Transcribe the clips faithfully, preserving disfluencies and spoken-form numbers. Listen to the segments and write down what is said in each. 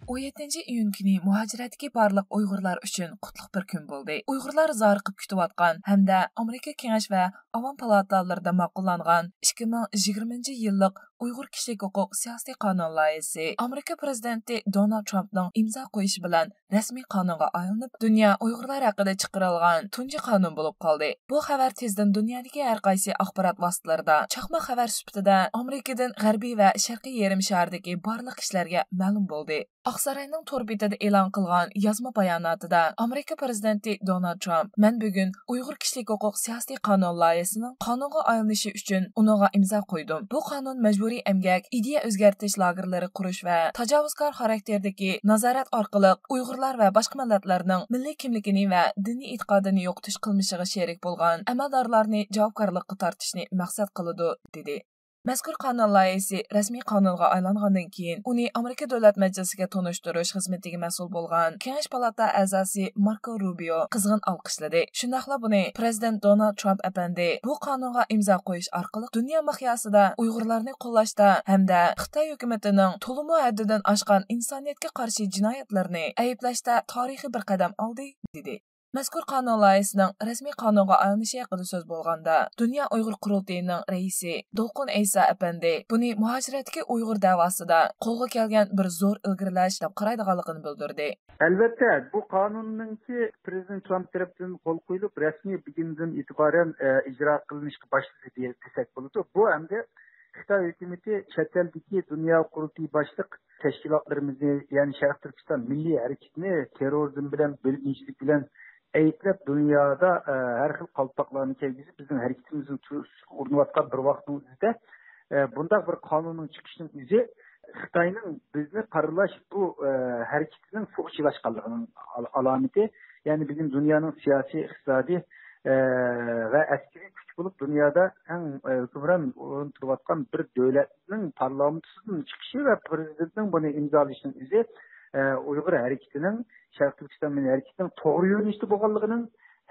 ئون يەتتىنچى ئىيۇن كۈنى مۇھاجىرەتتىكى بارلىق ئۇيغۇرلار ئۈچۈن قۇتلۇق بىر كۈن بولدى. ئۇيغۇرلار زارىقىپ كۈتۈۋاتقان ھەمدە ئامېرىكا كېڭەش ۋە ئاۋام پالاتالىرىدا ماقۇللانغان ئىككى مىڭ يىگىرمىنچى يىللىق ئۇيغۇر كىشىلىك ھوقۇق سىياسىي قانۇن لايىھىسى ئامېرىكا پىرېزىدېنتى دونالد ترامپنىڭ ئىمزا قويۇشى بىلەن رەسمىي قانۇنغا ئايلىنىپ، دۇنيا ئۇيغۇرلار ھەققىدە چىقىرىلغان تۇنجى قانۇن بولۇپ قالدى. بۇ خەۋەر تېزدىن دۇنيادىكى ھەر قايسى ئاخبارات ۋاسىتىلىرىدا چاقما خەۋەر سۈپىتىدە ئامېرىكىدىن غەربىي ۋە شەرقىي يېرىم شارىدىكى بارلىق كىشىلەرگە مەلۇم بولدى. ئاقساراينىڭ تور بېتىدە ئېلان قىلغان يازما باياناتىدا ئامېرىكا پىرېزىدېنتى دونالد ترامپ، مەن بۈگۈن ئۇيغۇر كىشىلىك ھوقۇق سىياسىي قانۇن لايىھىسىنىڭ قانۇنغا ئايلىنىشى ئۈچۈن ئۇنىڭغا ئىمزا قويدۇم. بۇ قانۇن مەجبۇرىي ئەمگەك، ئىدىيە ئۆزگەرتىش لاگېرلىرى قۇرۇش ۋە تاجاۋۇزكار خاراكتېردىكى نازارەت ئارقىلىق ئۇيغۇرلار ۋە باشقا مىللەتلەرنىڭ مىللىي كىملىكىنى ۋە دىنىي ئېتىقادىنى يوقىتىش قىلمىشىغا شېرىك بولغان ئەمەلدارلارنى جاۋابكارلىققا تارتىشنى مەقسەت قىلىدۇ، دېدى. مەزكۇر قانۇن لايىھىسى رەسمىي قانۇنغا ئايلانغاندىن كېيىن، ئۇنى ئامېرىكا دۆلەت مەجلىسىگە تونۇشتۇرۇش خىزمىتىگە مەسئۇل بولغان كېڭەش پالاتا ئەزاسى ماركو روبىيو قىزغىن ئالقىشلىدى. شۇنداقلا بۇنى پىرېزىدېنت دونالد ترامپ ئەپەندى بۇ قانۇنغا ئىمزا قويۇش ئارقىلىق دۇنيا مىقياسىدا ئۇيغۇرلارنى قوللاشتا ھەمدە خىتاي ھۆكۈمىتىنىڭ تولىمۇ ھەددىدىن ئاشقان ئىنسانىيەتكە قارشى جىنايەتلىرىنى ئەيىبلەشتە تارىخىي بىر قەدەم ئالدى، دېدى. مەزكۇر قانۇن لايىھىسىنىڭ رەسمىي قانۇنغا ئايلىنىشى ھەققىدە سۆز بولغاندا، دۇنيا ئۇيغۇر قۇرۇلتىيىنىڭ رەئىسى دولقۇن ئەيسا ئەپەندى بۇنى مۇھاجىرەتتىكى ئۇيغۇر دەۋاسىدا قولغا كەلگەن بىر زور ئىلگىرىلەش دەپ قارايدىغانلىقىنى بىلدۈردى. ئەلۋەتتە، بۇ قانۇننىڭكى پىرېزىدېنت ترامپ تەرىپىدىن قول قويۇلۇپ، رەسمىي بۈگۈندىن ئېتىبارەن، ئە، ئىجرا قىلىنىشقا باشلىدى دېسەك بولىدۇ. بۇ ئەمدى خىتاي ھۆكۈمىتى چەت ئەلدىكى دۇنيا قۇرۇلتىيى باشلىق تەشكىلاتلىرىمىزنى، يەنى شەرقىي تۈركىستان مىللىي ھەرىكىتىنى تېررورىزم بىلەن، بۆلگۈنچىلىك بىلەن ئەيىبلەپ، دۇنيادا، ئە، ھەر خىل قالپاقلارنى كىيگۈزۈپ، بىزنىڭ ھەرىكىتىمىزنى تۇ-، ئۇرۇنۇۋاتقان بىر ۋاقىتنىڭ ئۆزىدە، ئە، بۇنداق بىر قانۇننىڭ چىقىشىنىڭ ئۆزى خىتاينىڭ بىزنى پارىلاش بۇ، ئە، ھەرىكىتىنىڭ سۇغا چىلاشقانلىقىنىڭ ئال-، ئالامىتى. يەنى بۈگۈن دۇنيانىڭ سىياسىي، ئىقتىسادىي، ئە، ۋە ئەسكىرىي كۈچ بولۇپ دۇنيادا ئەڭ، ئە، ھۆكۈمران ئورۇندا تۇرۇۋاتقان بىر دۆلەتنىڭ پارلامېنتىدىن چىقىشى ۋە پىرېزىدېنتنىڭ بۇنى ئىمزالىشىنىڭ ئۆزى، ئە، ئۇيغۇر ھەرىكىتىنىڭ، شەرقىي تۈركىستان مىللىي ھەرىكىتىنىڭ توغرا يۆنىلىشتە بولغانلىقىنىڭ،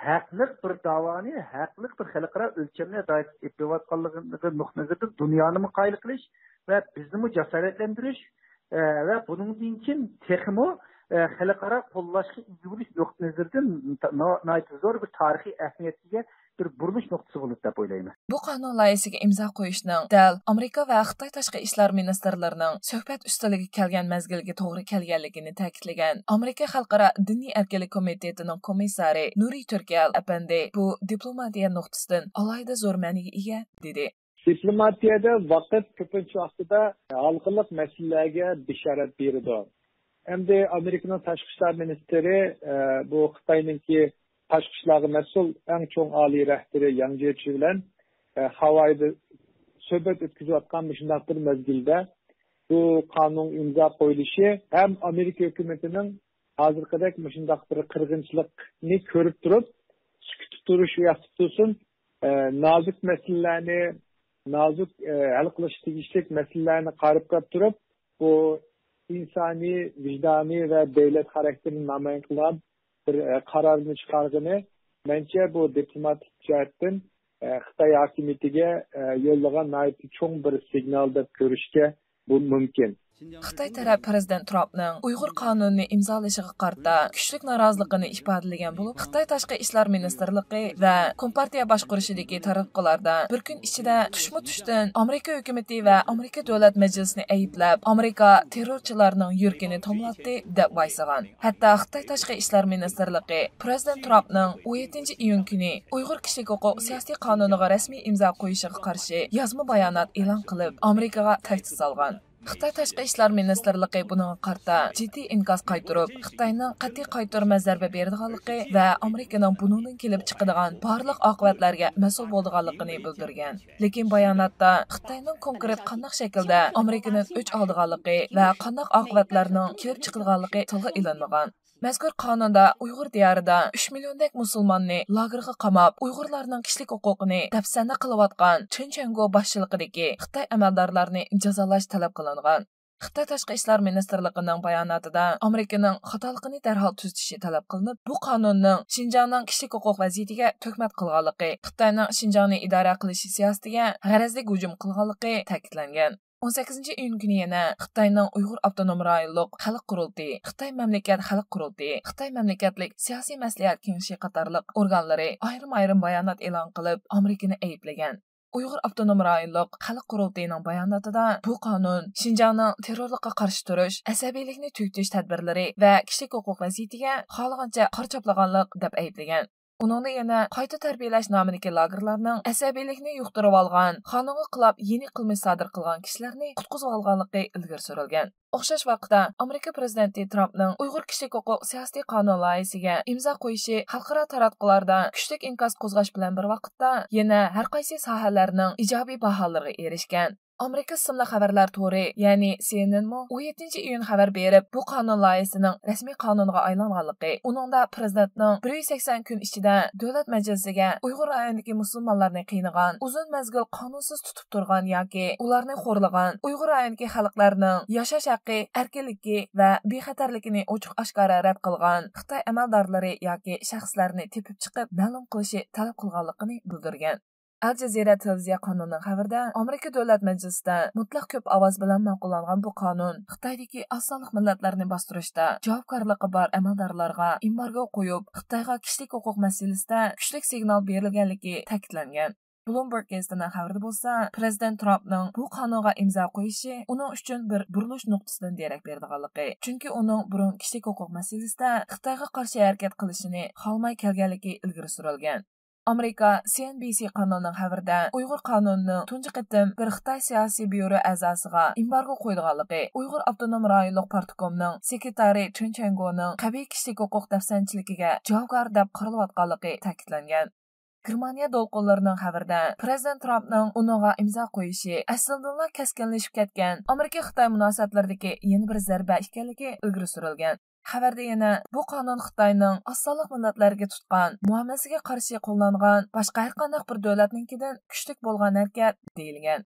ھەقلىق بىر داۋانى ھەقلىق بىر خەلقئارا ئۆلچەملەر دائىرىسىدا ئېلىپ بېرىۋاتقانلىقىنىڭ نۇقتىئى نەزىرىدىن دۇنيانىمۇ قايىل قىلىش ۋە بىزنىمۇ جاسارەتلەندۈرۈش، ئە، ۋە بۇنىڭدىن كېيىن تېخىمۇ، ئە، خەلقئارا قوللاشقا ئىگە بولۇش نۇقتىئى نەزىرىدىن نا-، ناھايىتى زور بىر تارىخىي ئەھمىيەتكە ئىگە بىر بۇرۇلۇش نۇقتىسى بولىدۇ دەپ ئويلايمەن. بۇ قانۇن لايىھىسىگە ئىمزا قويۇشنىڭ دەل ئامېرىكا ۋە خىتاي تاشقى ئىشلار مىنىستىرلىرىنىڭ سۆھبەت ئۈستىلىگە كەلگەن مەزگىلگە توغرا كەلگەنلىكىنى تەكىتلىگەن ئامېرىكا خەلقئارا دىنىي ئەركىنلىك كومىتېتىنىڭ كومىسسارى نۇرى تۈركىيەل ئەپەندى بۇ دىپلوماتىيە نۇقتىسىدىن ئالاھىدە زور مەنىگە ئىگە، دېدى. دىپلوماتىيەدە ۋاقىت كۆپىنچە ۋاقتىدا ھالقىلىق مەسىلىلەرگە بېشارەت بېرىدۇ. ئەمدى ئامېرىكىنىڭ تاشقى ئىشلار مىنىستىرى، ئە، بۇ خىتاينىڭكى تاشقى ئىشلارغا مەسئۇل ئەڭ چوڭ ئالىي رەھبىرى ياڭ جيېچى بىلەن، ئە، ھاۋايدا سۆھبەت ئۆتكۈزۈۋاتقان مۇشۇنداق بىر مەزگىلدە بۇ قانۇن ئىمزا قويۇلۇشى ھەم ئامېرىكا ھۆكۈمىتىنىڭ ھازىرقىدەك مۇشۇنداق بىر قىرغىنچىلىقنى كۆرۈپ تۇرۇپ، سۈكۈتتە تۇرۇش ئۇ ياقتا تۇرسۇن، ئە، نازۇك مەسىلىلەرنى، نازۇك، ئە، ھەل قىلىشقا تېگىشلىك مەسىلىلەرنى قارىپ قاراپ تۇرۇپ، بۇ ئىنسانىي، ۋىجدانىي ۋە دۆلەت خاراكتېرىنى نامايان قىلغان بىر، ئە، قارارنى چىقارغىنى، مەنچە، بۇ دىپلوماتىك جەھەتتىن، ئە، خىتاي ھاكىمىيىتىگە، ئە، يوللىغان ناھايىتى چوڭ بىر سىگنال دەپ كۆرۈشكە بۇ مۇمكىن. خىتاي تەرەپ پىرېزىدېنت ترامپنىڭ ئۇيغۇر قانۇنىنى ئىمزالىشىغا قارىتا كۈچلۈك نارازىلىقىنى ئىپادىلىگەن بولۇپ، خىتاي تاشقى ئىشلار مىنىستىرلىقى ۋە كومپارتىيە باشقۇرۇشىدىكى تاراتقۇلاردا بىر كۈن ئىچىدە تۇشمۇ تۇشتىن ئامېرىكا ھۆكۈمىتى ۋە ئامېرىكا دۆلەت مەجلىسىنى ئەيىبلەپ، ئامېرىكا تېررورچىلارنىڭ يۈرىكىنى توملاتتى، دەپ ۋايسىغان. ھەتتا خىتاي تاشقى ئىشلار مىنىستىرلىقى پىرېزىدېنت ترامپنىڭ ئون يەتتىنچى ئىيۇن كۈنى ئۇيغۇر كىشىلىك ھوقۇق سىياسىي قانۇنىغا رەسمىي ئىمزا قويۇشىغا قارشى يازما بايانات ئېلان قىلىپ، ئامېرىكىغا تەھدىت سالغان. خىتاي تاشقى ئىشلار مىنىستىرلىقى بۇنىڭغا قارىتا جىددىي ئىنكاس قايتۇرۇپ، خىتاينىڭ قەتئىي قايتۇرما زەربە بېرىدىغانلىقى ۋە ئامېرىكىنىڭ بۇنىڭدىن كېلىپ چىقىدىغان بارلىق ئاقىۋەتلەرگە مەسئۇل بولىدىغانلىقىنى بىلدۈرگەن. لېكىن باياناتتا خىتاينىڭ كونكرېت قانداق شەكىلدە ئامېرىكىدىن ئۆچ ئالىدىغانلىقى ۋە قانداق ئاقىۋەتلەرنىڭ كېلىپ چىقىدىغانلىقى تىلغا ئېلىنمىغان. مەزكۇر قانۇندا ئۇيغۇر دىيارىدا ئۈچ مىليوندەك مۇسۇلماننى لاگېرغا قاماپ، ئۇيغۇرلارنىڭ كىشىلىك ھوقۇقىنى دەپسەندە قىلىۋاتقان چېن چۈەنگو باشچىلىقىدىكى خىتاي ئەمەلدارلارنى جازالاش تەلەپ قىلىنغان. خىتاي تاشقى ئىشلار مىنىستىرلىقىنىڭ باياناتىدا ئامېرىكىنىڭ خاتالىقىنى دەرھال تۈزىتىشى تەلەپ قىلىنىپ، بۇ قانۇننىڭ شىنجاڭنىڭ كىشىلىك ھوقۇق ۋەزىيىتىگە تۆھمەت قىلغانلىقى، خىتاينىڭ شىنجاڭنى ئىدارە قىلىش سىياسىتىگە غەرەزلىك ھۇجۇم قىلغانلىقى تەكىتلەنگەن. ئون سەككىزىنچى ئىيۇن كۈنى يەنە خىتاينىڭ ئۇيغۇر ئاپتونوم رايونلۇق خەلق قۇرۇلتىيى، خىتاي مەملىكەت خەلق قۇرۇلتىيى، خىتاي مەملىكەتلىك سىياسىي مەسلىھەت كېڭىشى قاتارلىق ئورگانلىرى ئايرىم-ئايرىم بايانات ئېلان قىلىپ، ئامېرىكىنى ئەيىبلىگەن. ئۇيغۇر ئاپتونوم رايونلۇق خەلق قۇرۇلتىيىنىڭ باياناتىدا بۇ قانۇن شىنجاڭنىڭ تېررورلۇققا قارشى تۇرۇش، ئەسەبىيلىكنى تۈگىتىش تەدبىرلىرى ۋە كىشىلىك ھوقۇق ۋەزىيىتىگە خالىغانچە قارا چاپلىغانلىق دەپ ئەيىبلىگەن. ئۇنىڭدا يەنە قايتا تەربىيەلەش نامىدىكى لاگېرلارنىڭ ئەسەبىيلىكنى يۇقتۇرۇۋالغان، قانۇنغا خىلاپ يېنىك قىلمىش سادىر قىلغان كىشىلەرنى قۇتقۇزۇۋالغانلىقى ئىلگىرى سۈرۈلگەن. ئوخشاش ۋاقىتتا، ئامېرىكا پرېزىدېنتى ترامپنىڭ ئۇيغۇر كىشىلىك ھوقۇق سىياسىتى قانۇن لايىھىسىگە ئىمزا قويۇشى خەلقئارا تاراتقۇلاردا كۈچلۈك ئىنكاس قوزغاش بىلەن بىر ۋاقىتتا، يەنە ھەر قايسى ساھەلەرنىڭ ئىجابىي باھالىرىغا ئېرىشكەن. ئامېرىكا ئىسىملىق خەۋەرلەر تورى، يەنى سى ئېن ئېن مۇ ئون يەتتىنچى ئىيۇن خەۋەر بېرىپ، بۇ قانۇن لايىھىسىنىڭ رەسمىي قانۇنغا ئايلانغانلىقى، ئۇنىڭدا پرېزىدېنتنىڭ بىر يۈز سەكسەن كۈن ئىچىدە دۆلەت مەجلىسىگە ئۇيغۇر رايونىدىكى مۇسۇلمانلارنى قىينىغان، ئۇزۇن مەزگىل قانۇنسىز تۇتۇپ تۇرغان ياكى ئۇلارنى خورلىغان، ئۇيغۇر رايونىدىكى خەلقلەرنىڭ ياشاش ھەققى، ئەركىنلىكى ۋە بىخەتەرلىكىنى ئوچۇق ئاشكارا رەت قىلغان خىتاي ئەمەلدارلىرى ياكى شەخسلەرنى تېپىپ چىقىپ مەلۇم قىلىشى تەلەپ قىلغانلىقىنى بىلدۈرگەن. ئەل جەزىرە تېلېۋىزىيە قانىلىنىڭ خەۋىرىدە، ئامېرىكا دۆلەت مەجلىسىدە مۇتلەق كۆپ ئاۋاز بىلەن ماقۇللانغان بۇ قانۇن خىتايدىكى ئاز سانلىق مىللەتلەرنى باستۇرۇشتا جاۋابكارلىقى بار ئەمەلدارلارغا ئېمبارگو قويۇپ، خىتايغا كىشىلىك ھوقۇق مەسىلىسىدە كۈچلۈك سىگنال بېرىلگەنلىكى تەكىتلەنگەن. بلومبېرگ گېزىتىنىڭ خەۋىرىدە بولسا، پرېزىدېنت ترامپنىڭ بۇ قانۇنغا ئىمزا قويۇشى ئۇنىڭ ئۈچۈن بىر بۇرۇلۇش نۇقتىسىدىن دېرەك بېرىدىغانلىقى، چۈنكى ئۇنىڭ بۇرۇن كىشىلىك ھوقۇق مەسىلىسىدە خىتايغا قارشى ھەرىكەت قىلىشىنى خالىماي كەلگەنلىكى ئىلگىرى سۈرۈلگەن. ئامېرىكا سى ئېن بى سى قانىلىنىڭ خەۋىرىدە ئۇيغۇر قانۇنىنىڭ تۇنجى قېتىم بىر خىتاي سىياسىي بيۇرو ئەزاسىغا ئېمبارگو قويىدىغانلىقى، ئۇيغۇر ئاپتونوم رايونلۇق پارتكومنىڭ سېكرېتارى چېن چۈەنگونىڭ قەبىھ كىشىلىك ھوقۇق دەپسەندىچىلىكىگە جاۋابكار دەپ قارىلىۋاتقانلىقى تەكىتلەنگەن. گېرمانىيە دولقۇنلىرىنىڭ خەۋىرىدە، پرېزىدېنت ترامپنىڭ ئۇنىڭغا ئىمزا قويۇشى ئەسلىدىنلا كەسكىنلىشىپ كەتكەن ئامېرىكا-خىتاي مۇناسىۋەتلىرىدىكى يەنە بىر زەربە ئىكەنلىكى ئىلگىرى سۈرۈلگەن. خەۋەردە يەنە، بۇ قانۇن خىتاينىڭ ئاز سانلىق مىللەتلەرگە تۇتقان مۇئامىلىسىگە قارشى قوللانغان باشقا ھەرقانداق بىر دۆلەتنىڭكىدىن كۈچلۈك بولغان ھەرىكەت دېيىلگەن.